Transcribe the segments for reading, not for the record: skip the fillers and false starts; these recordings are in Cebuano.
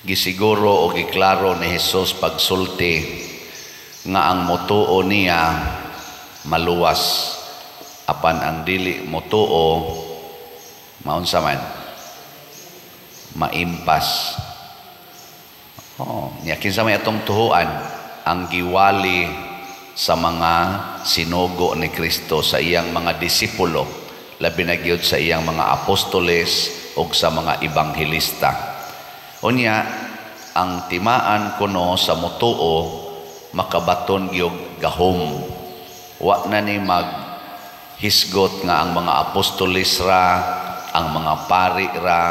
Gisiguro o giklaro ni Hesus pagsulti nga ang motuo niya maluwas, apan ang dili motuo maunsa man, maimpas. Oh, nya kinsa may atong tuhuan? Ang giwali sa mga sinugo ni Kristo, sa iyang mga disipulo, labi na gyud sa iyang mga apostoles ug sa mga ebanghelista. Unya ang timaan kuno sa mutuo makabaton gyud gahom. Wa na ni mag hisgot nga ang mga apostoles ra, ang mga pari ra,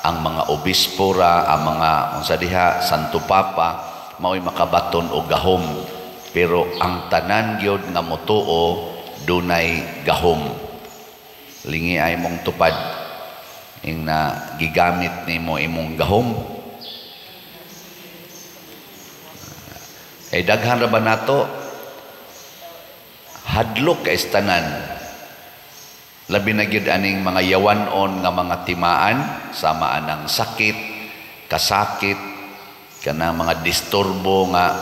ang mga obispo ra, ang mga unsa diha, Santo Papa mao'y makabaton og gahom. Pero ang tanan gyud nga mutuo dunay gahom. Lingi ay mong tupad ing na gigamit nimo imong gahom. Kay daghan ra ba nato hadlok kay tanan. Labi na gyud aning mga yawan-on nga mga timaan, sama anang sakit, kasakit, kanang mga disturbo nga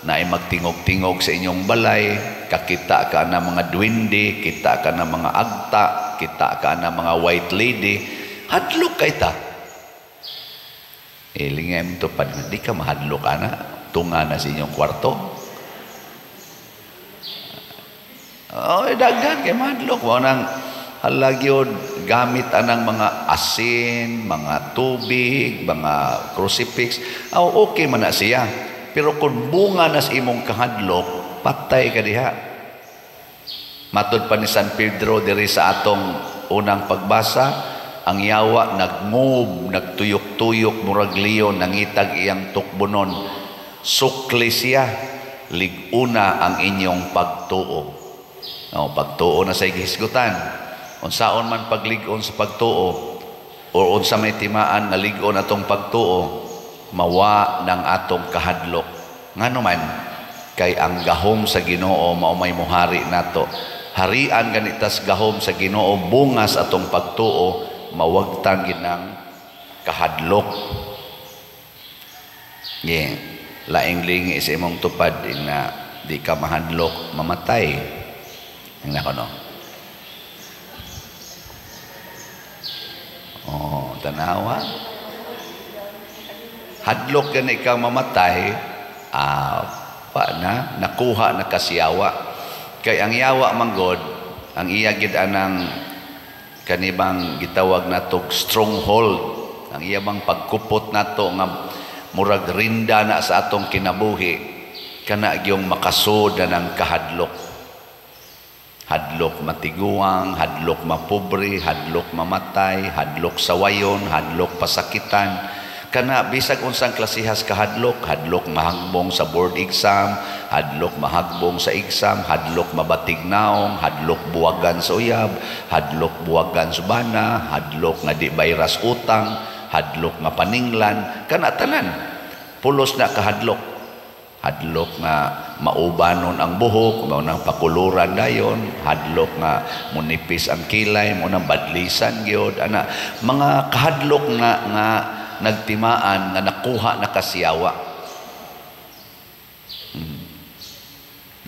naay magtingog-tingog sa inyong balay, kakita ka na mga duwende, kita ka na mga agta, kita ka na mga white lady, hadlok kay ta. Eh, lingay mo tupad, di ka mahadlok ana, tunga na sa inyong kwarto. Oh, daghan kay mahadlok. Wa nang hala gyud gamit anang mga asin, mga tubig, mga crucifix. Oh, okay man na siya. Pero kung bunga na sa imong kahadlok, patay ka diha. Matod pa ni San Pedro diri sa atong unang pagbasa, ang yawa nagmove, nagtuyok-tuyok, murag leon, nangitag iyang tukbonon. Sukli siya, liguna ang inyong pagtuo. No, pagtuo na sa gihisgutan. Unsaon man paglig-on sa pagtuo, o unsa may timaan nga lig-on atong pagtuo, mawa ng atong kahadlok. Ngano man, kay ang gahom sa Ginoo mao may muhari nato. Harian ganitas gahom sa Ginoo, bungas atong pagtuo, mawagtang ginang kahadlok. Yeah. Laing lingi sa imong tupad na di ka mahadlok mamatay. Ang nako no. Oh, tanawa. Hadlok gani ka mamatay, pa na nakuha na kasiyawa. Kay ang yawa manggod, ang iya gid anang kanibang gitawag natog stronghold, ang iya bang pagkupot nato nga murag rinda na sa atong kinabuhi, kana gyung makasud na ng kahadlok. Hadlok matiguang, hadlok mapobre, hadlok mamatay, hadlok sawayon, hadlok pasakitan. Kana bisag unsang klasihas kahadlok, hadlok mahagbong sa board exam, hadlok mahagbong sa exam, hadlok mabatig naong, hadlok buwagan sa uyab, hadlok buwagan sa bana, hadlok nga di bayras utang, hadlok nga paninglan, kana tanan pulos na kahadlok. Hadlok nga maubanon ang buhok, mao nang pakuluran dayon, hadlok nga munipis ang kilay, mao nang badlisan gyud ana, mga kahadlok nga nga nagtimaan nga nakuha na kasiyawa.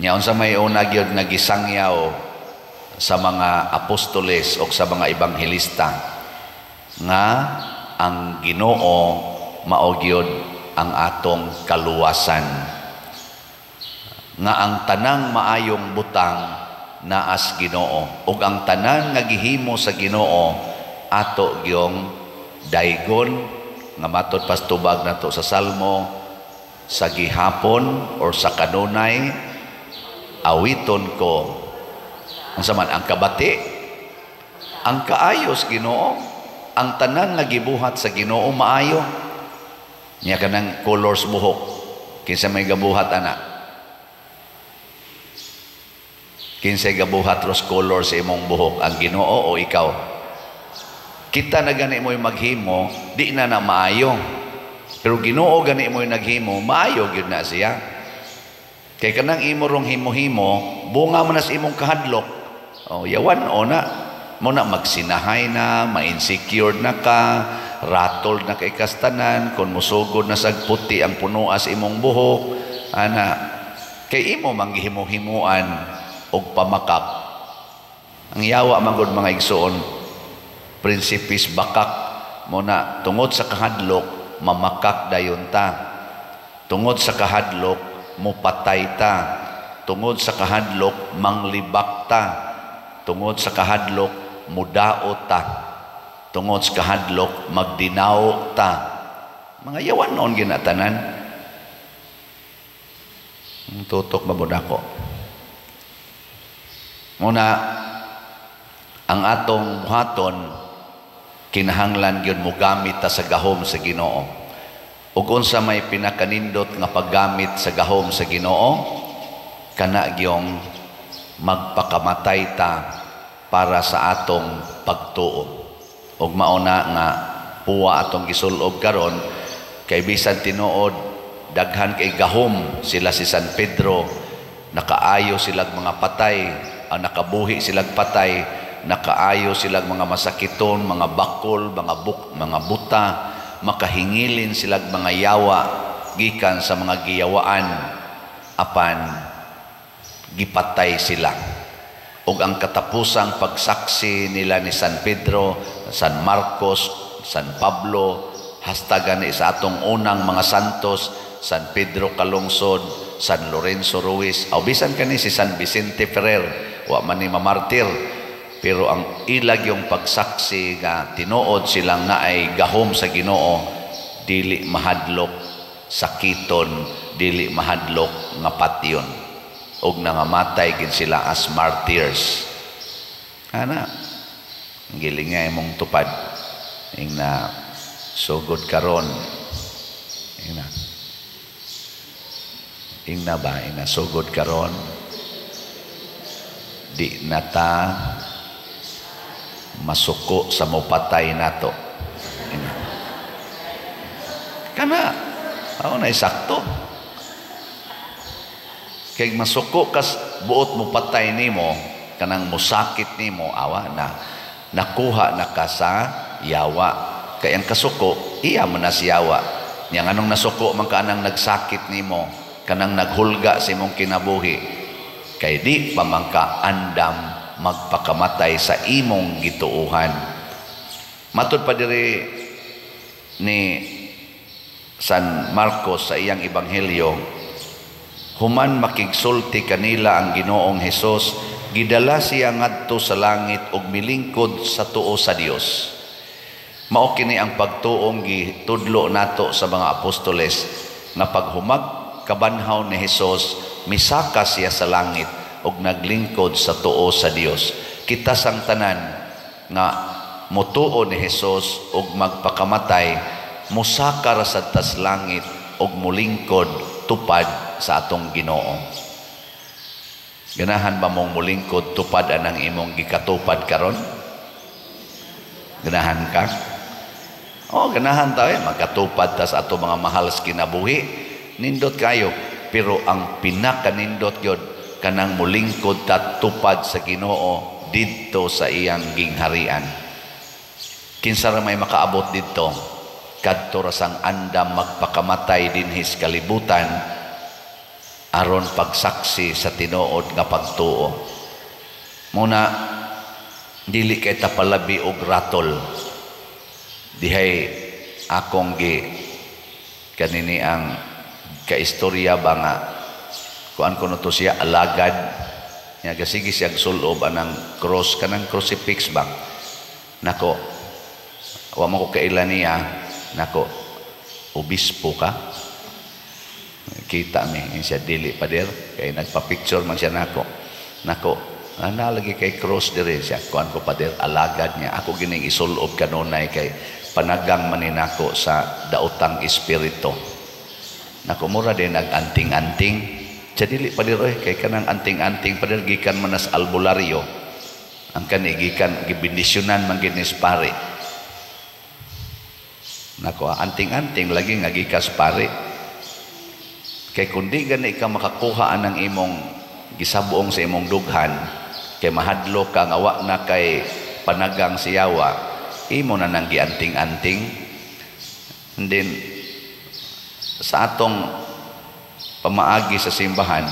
Nya unsa may una gyud nga gisangyaw sa mga apostoles o sa mga ebanghelista nga ang Ginoo mao gyud ang atong kaluwasan, nga ang tanang maayong butang naas Ginoo ug ang tanan nga gihimo sa Ginoo ato gyong daygon, nga matod pastubag nato sa Salmo, sa gihapon or sa kanunay awiton ko unsa man ang kabati, ang kaayos Ginoo, ang tanan nga gibuhat sa Ginoo maayo. Nya kanang colors buhok, kinsa may gabuhat ana? Kinsay gabuhat ros color sa imong buhok, ang Ginoo o ikaw? Kita na gani mo'y maghimo, di na na maayo. Pero Ginoo gani mo'y naghimo, maayo gyud na siya. Kay kanang imo rong himo-himo, bunga man na sa imong kahadlok. O, yawan o na. Mo na magsinahay na, ma-insecure na ka, ratol na kay kastanan, kung musugod na sag puti ang punuas imong buhok, ana, kay imo manggihimo-himuan og pamakak. Ang yawa manggod, mga igsoon, prinsipis bakak mo na. Tungod sa kahadlok, mamakak dayon ta. Tungod sa kahadlok, mupatay ta. Tungod sa kahadlok, manglibak ta. Tungod sa kahadlok, mudaot ta. Tungod sa kahadlok, magdinaw ta. Mga yawan noon ginatanan. Tutok mabud ako. Muna, ang atong buhaton, kinahanglan gyud mogamit ta sa gahom sa Ginoo. Ug unsa may pinakanindot nga paggamit sa gahom sa Ginoo? Kana gyong magpakamatay ta para sa atong pagtuo. Ug mao na nga puwa atong gisulob karon, kay bisan tinuod daghan kay gahom sila si San Pedro, nakaayo silag mga patay, ang nakabuhi silag patay, nakaayo silag mga masakiton, mga bakol, mga buk, mga buta, makahingilin silag mga yawa gikan sa mga giyawaan, apan gipatay sila. Ug ang katapusang pagsaksi nila ni San Pedro, San Marcos, San Pablo, hasta gani sa atong unang mga santos, San Pedro Calungsod, San Lorenzo Ruiz, o bisan kani si San Vicente Ferrer, wa man ni mamartir, pero ang ilag yung pagsaksi nga tinuod silang naay gahom sa Ginoo, dili mahadlok sakiton, dili mahadlok nga patyon, ug nangamatay gid sila as martyrs. Ana, giling nga imong tupad ing na sugod karon, ing na, ing na ba, ing na sugod karon, di na ta masuko sa mopatay nato. Ing na. Kana ako na sakto. Kay masuko kas buot mo patay nimo, kanang musakit nimo, awa na, nakuha na ka sa yawa. Kay ang kasuko, iya mo na si yawa. Yang anong nasuko man ka anang nagsakit nimo, kanang naghulga sa imong kinabuhi, kay di pa man ka andam magpakamatay sa imong gituuhan. Matud pa diri ni San Marcos sa iyang ebanghelyo, human makigsulti kanila ang Ginoong Hesus, gidala siya ngadto sa langit ug milingkod sa tuo sa Dios. Mao kini ang pagtuong gitudlo nato sa mga apostoles nga paghumag kabanhaw ni Hesus, misaka siya sa langit ug naglingkod sa tuo sa Dios. Kita sang tanan nga motuo ni Hesus ug magpakamatay, mosaka ra sad tas langit ug molingkod tupad sa atong Ginoo. Ganahan ba mong molingkod tupad anang imong gikatupad karon? Ganahan ka? Oh, ganahan tayo magkatupad ta sa ato mga mahal sa kinabuhi. Nindot kayo, pero ang pinakanindot gyud kanang molingkod ta tupad sa Ginoo didto sa iyang gingharian. Kinsa ra may makaabot didto? Kadto ra sang andam magpakamatay dinhi sa kalibutan aron pagsaksi sa tinuod nga pagtuo. Muna dili kay ta palabi og ratol. Dihay akong gi kanini ang kaistorya ba nga kuan kuno to siya alagad nya, gasige siya sulob anang cross, kanang crucifix ba. Nako, wa mo ko kaila niya. Nako, "Obispo ka?" Kita mi siya, "Dili, pader," kay nagpa-picture man siya nako. Nako, "Ana lagi kay cross dire." Siya, "Kuan ko, pader, alagad niya. Ako gining isulob kanunay kay panagang man nako sa daotang espiritu." Nako, "Mura din nag-anting-anting." Siya, "Dili, pader, oy, kay kanang anting-anting, pader, gikan man nas albularyo. Ang kani gikan gibendisyonan man gid ni pare." Nako, "Anting-anting lagi nga gikas pare." Kay kung di gani ka makakuha anang imong gisabuong sa imong dughan, kay mahadlok ka nga wa na kay panagang siyawa, imo na nang gianting-anting. And then sa atong pamaagi sa simbahan,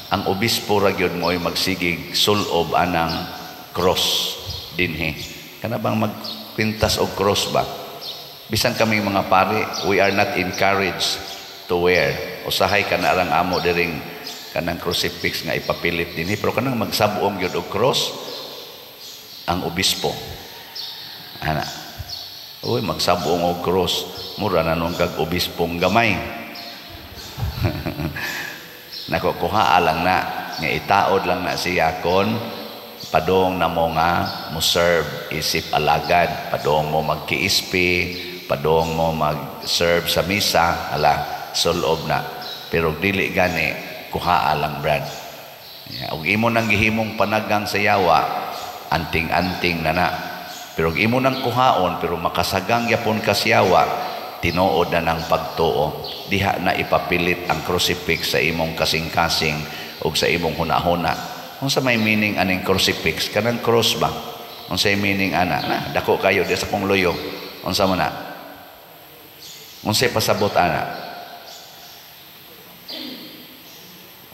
ang obispo ra gyud mo'y magsigig sulob anang cross dinhi. Kana bang magpintas og cross ba? Bisan kaming mga pari, we are not encouraged to wear. Usahay kana rang amo diring kanang crucifix nga ipapilit dinhi, pero kanang magsab-ong gyud og cross ang obispo. Ana. Uy, magsab-ong og cross, mura na nung kag obispong gamay. Nako, kuha lang na nga itaod lang na siya kon padong na mo nga mo serve isip alagad, padong mo magkiispi, padong mo mag-serve sa misa, ala sulob na. Pero dili gani, kuha lang, brad. Yeah, ug imo nang gihimong panagang sa yawa, anting-anting na na. Pero imo nang kuhaon pero makasagang yapon ka sa yawa, tinuod na ng pagtuo. Diha na ipapilit ang crucifix sa imong kasing-kasing ug sa imong hunahuna. Unsa may meaning aning crucifix? Kanang cross ba? Unsa meaning ana? Na, dako kayo di sa kong luyo. Unsa man na? Unsay pasabot ana?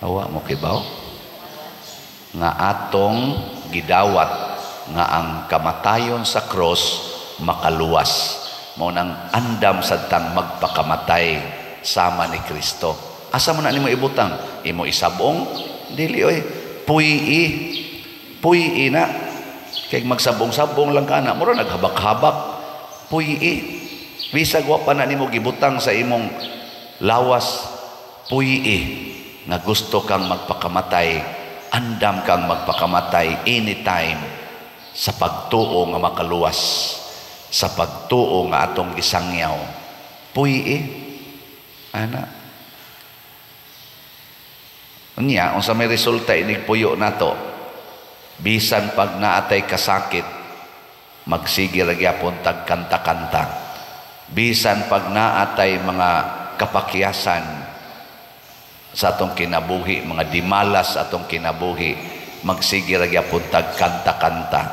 Awa mo kibaw nga atong gidawat nga ang kamatayon sa cross makaluwas. Mao nang andam sadtang magpakamatay sama ni Kristo. Asa man na nimo ibutang? Imo isabong? Dili oy. Puy-i. Puy-i na. Kay magsabong-sabong lang ka na, mura naghabak-habak. Puy-i. Bisag wa pa na nimo gibutang sa imong lawas, puy-i nga gusto kang magpakamatay, andam kang magpakamatay anytime sa pagtuo nga makaluwas, sa pagtuo nga atong gisangyaw. Puy-i. Ana. Unya, unsa may resulta inig puyo nato? Bisan pag naatay kasakit, magsige ra gyapon tag kanta-kanta. Bisan pag naatay mga kapakyasan sa atong kinabuhi, mga dimalas sa atong kinabuhi, magsige ra gyapon tag kanta-kanta.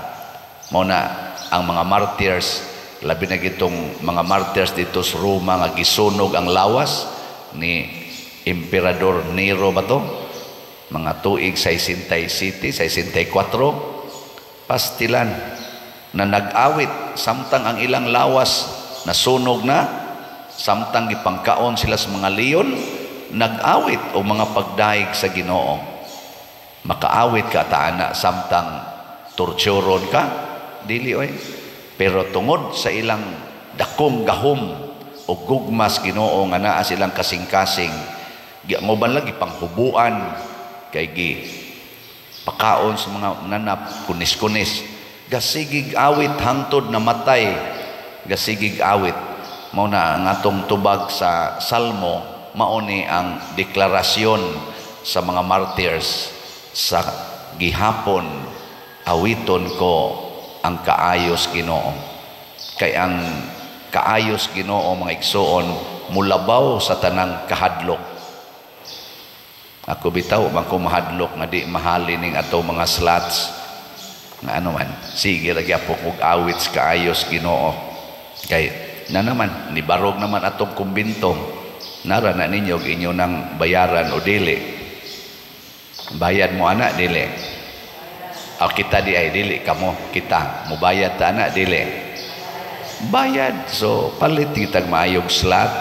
Mao na ang mga martyrs, labi na gitong mga martyrs dito sa Roma nga gisunog ang lawas ni Emperador Nero ba to? Mga tuig 67, 64, pastilan na nag-awit samtang ang ilang lawas nasunog na, samtang gipangkaon sila sa mga leon, nag-awit o mga pagdaig sa Ginoo. Makaawit ka taana samtang torturon ka, dili oy. Pero tungod sa ilang dakong gahom o gugmas Ginoo nga naa silang kasing-kasing, gianguban lagi panghubuan kay gi pakaon sa mga nanap, kunis-kunis, gasigig awit hangtod namatay, gasigig awit. Mao na ang atong tubag sa Salmo, mao ni ang deklarasyon sa mga martyrs sa gihapon, awiton ko ang kaayos Ginoo. Kay ang kaayos Ginoo, mga igsuon, mulabaw sa tanang kahadlok. Ako bitaw man ko mahadlok nga di mahalin ning ato mga slots nga ano man, sige ra gyapon og awit sa kaayos Ginoo. Kay na naman nibarog naman atong kumbinto, nara na ninyo og inyo nang bayaran o dili. Bayad mo ana dili. O kita di ay dili kamo, kita mubayad ta ana dili. Bayad. So palit kitag maayog slot.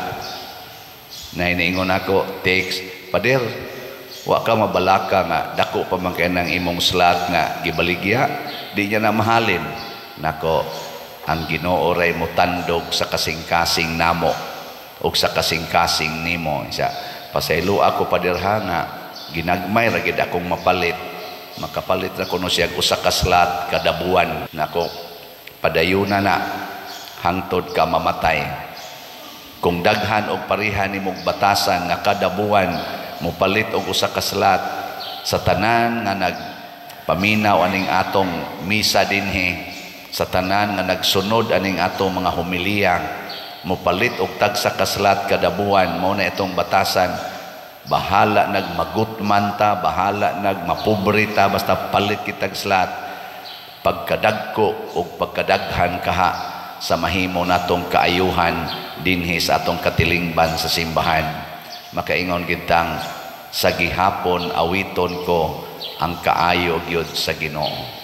Na iniingon ako text, "Pader, wa ka mabalaka nga dako pa man kay nang imong slot nga gibaligya, di niya na mahalin." Nako, ang Ginoo ray motandog sa kasing-kasing namo ug sa kasing-kasing nimo. Isa, pasaylo ako, pader ha, nga ginagmay ra gid akong mapalit. Makapalit ra kuno siya usa ka slot kada buwan. Nako, padayuna na hangtod ka mamatay. Kung daghan og pareha nimog batasan nga kada buwan mopalit og usa ka slot, sa tanan nga nagpaminaw aning atong misa dinhi, sa tanan nga nagsunod aning atong mga homilya, mopalit og tagsa ka slot kada buwan, mao na itong batasan. Bahala nagmagutman ta, bahala nagmapobre ta, basta palit kitag slot. Pagkadagko og pagkadaghan kaha sa mahimo natong kaayuhan dinhi sa atong katilingban sa simbahan. Makaingon kitang sa gihapon awiton ko ang kaayo gyud sa Ginoo.